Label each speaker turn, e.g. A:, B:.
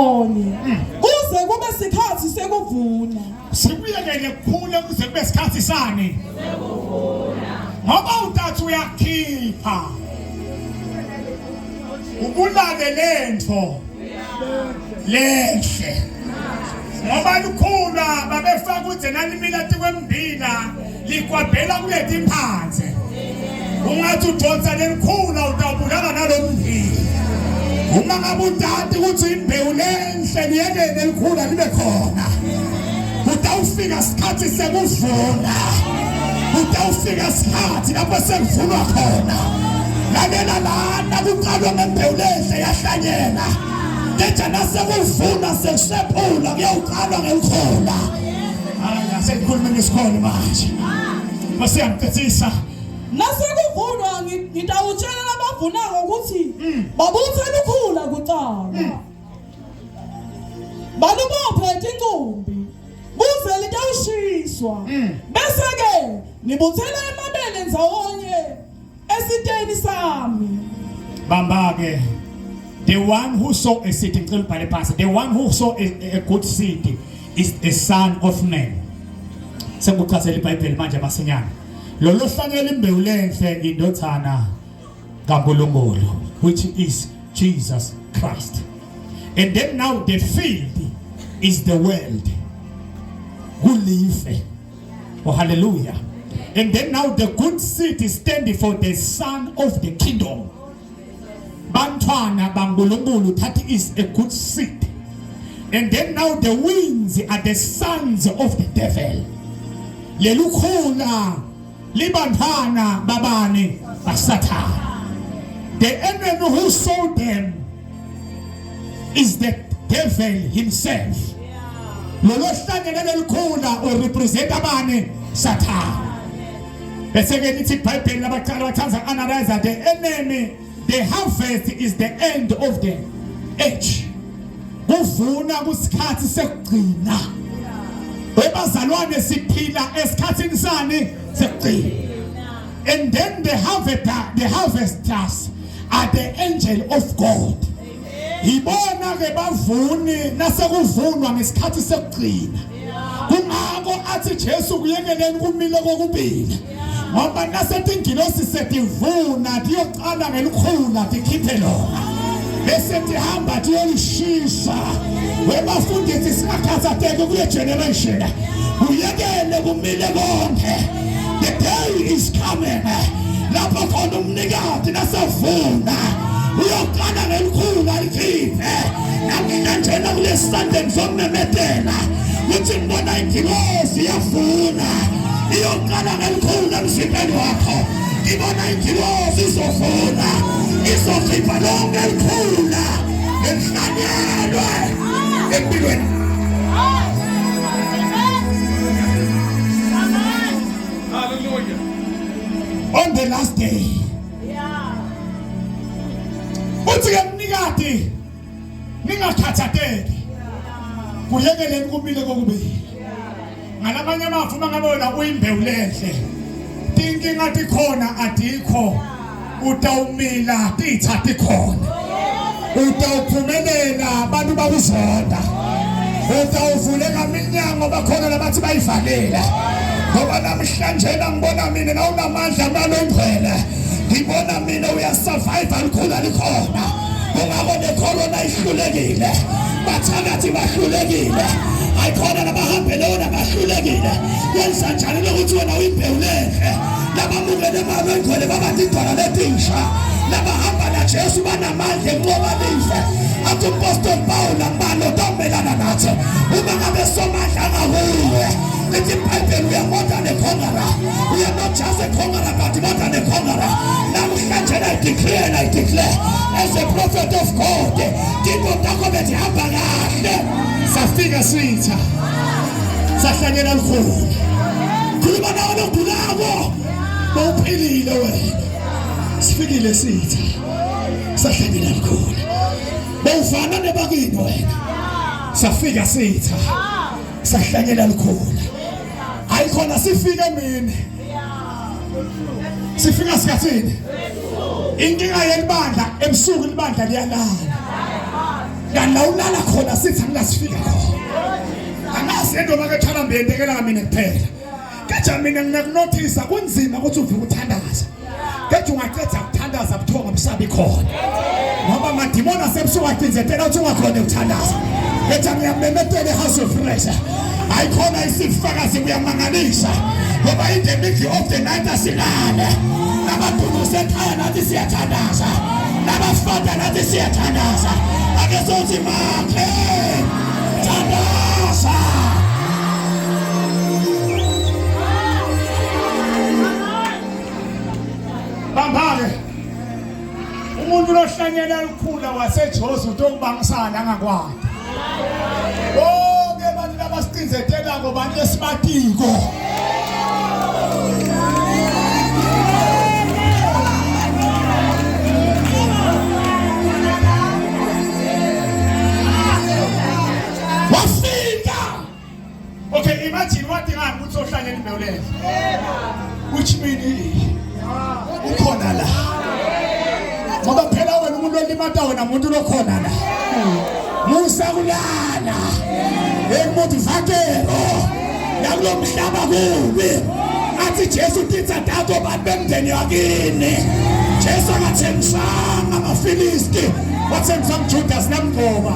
A: Oni. Kuze kube sikhathi sekuvuna.
B: Sikuyekele kukhule kuze kube sikhathi sani? Sekuvuna. Ngoba utathi uyakhipha. Ubulale lento. Lenhle. Ngoba lukhula babefaka ukuthi nalimila tikwembila likwabhela kuleti mphandze ungathi udonsa lelikhula utawubulala nalommbila uma ngabe utati ukuthi imbewu lenhle liyekele elikhula libe khona kutawufika sikhathi sekuvuna kutawufika sikhathi lapho sekuvunwa khona lalela lana kuqalwa ngembewu lenhle yahlanyela keja nasekuvuna sekusephula kuyawuqalwa ngelikhula Hayi asekukhuluma ngesikhona manje. Nkosi yami
A: Nasekuvunwa ngitawutshela labavunako ukuthi babuthe lukhula kucala. Balubophe tincumbi kuze litawushiswa. Bese ke nibuthela emabele ndzawonye esiteni sami.
B: Bamba ke the one who saw a seed ngicela ubhale phansi the one who saw a good seed is the son of man. Sengikuchazela iBhayibheli manje masinyane. Lo lohlanyela imbewu lenhle indothana kaNkulunkulu which is Jesus Christ. And then now the field is the world. Kulife. Oh, hallelujah. And then now the good seed is standing for the son of the kingdom. Bantwana baNkulunkulu that is a good seed. And then now the winds are the sons of the devil. Lelukhula libantwana babani basathane. The enemy who sold them is the devil himself. Lolo hlangene lelikhula u represent abani Satan. Bese ke lithi iBhayibheli labaqala bathanda analyze the enemy the harvest is the end of the age. Kuvuna kusikhathi sekugcina. Webazalwane siphila esikhathini sani sekugcina. And then the harvester the harvesters are the angel of God. Yibona ke bavuni nasekuvunwa ngesikhathi sekugcina. Kungako athi Jesu kuyekeleni kumile kokubili. Ngoba nasetingilosi setivuna tiyocala ngelikhula tikhiphe lona. Bese tihamba tiyolishisa. Webafundisi singakhathatheki kule generation. Kuyekele kumile konke. The day is coming. Lapho khona umnikati nasevuna uyoqala ngelikhulu alikhiphe namhlanje kule Sunday ngizomemetela ukuthi ngibona ingilosi iyavuna iyoqala ngelikhulu emzimbeni wakho ngibona ingilosi izovuna izokhipha lonke elikhula elihlanyelwe empilweni
C: Hallelujah.
B: On the last day.
C: Yeah.
B: Uthi ke mnikati ningakhathatheki. Kuyekeleni kumile kokubili. Ngalamanye amafu uma ngabe wena uyimbewu lenhle. Tinkinga tikhona adikho. Utawumila titha tikhona. Utawuphumelela abantu bakuzonda. Utawuvuleka iminyango bakhona labathi bayivalile. Ngoba namhlanje ngibona mina nawunamandla nalongcwele. Ngibona mina uyasurvive likhula likhona. Kungako necorona ihlulekile. Bathakathi bahlulekile. Ayikhona nabahambele wona bahlulekile. Kwenza njani lokuthi wena uyimbewu lenhle. Labamukele imali engcwele baba tidwala letinsha. Labahamba naJesu banamandla enqoba live. Athi uMpostoli Pawula ngibani otomelana nathi. Uma ngabe somandla angakuwe. Lithi iBhayibheli we are more than a conqueror. We are not just a conqueror but more than a conqueror. Namhlanje I declare and I declare as a prophet of God. Tinto takho betihamba kahle. Safika sitha. Sahlanyela lukhulu. Khuluma nawe logulako. Bawuphilile wena. Sifikile sitha. Sahlanyela lukhulu. Bawufana nebakini wena. Safika sitha. Sahlanyela lukhulu. Hayi khona sifike emini. Sifika sikhathini. Inkinga yelibandla ebusuku libandla liyalala. Kanti la ulala khona sithi anginasifika khona. Angazi into makethala mbiyentekela mina kuphela. Keja mina nginakunothisa kunzima ukuthi uvuke uthandaza. Keja ungaqeda ukuthandaza buthongo busabi khona. Ngoba amadimoni asebusuku acinzetela ukuthi ungakhona ukuthandaza. Keja ngiyamemetela eHouse of Prayer. Ayikhona isifakazi kuyamangalisa. Ngoba in the middle of the night asilale. Nabaduduze ekhaya nathi siyathandaza. Nabafata nathi siyathandaza. Ake sothi makhe. Thandaza.
D: Bambake. Umuntu lohlanyela lukhula waseJozi utokubangisana angakwati. Bonke abantu labasicinzetelako bantu esibatiko.
B: Wafika.
D: Okay, imagine wathi ngani ukuthi ohlanyela imbewu leyo. Which mean
B: ukhona la. Ngoba phela wena umuntu olimata wena umuntu lokhona la. Musa kulala. Ekumuntu vakelo. Nakulo mhlaba kubi. Athi Jesu titsa tato bantu bemndeni wakini. Jesu akathengisanga amaFilisti. Wathengisa uJudas namgoma.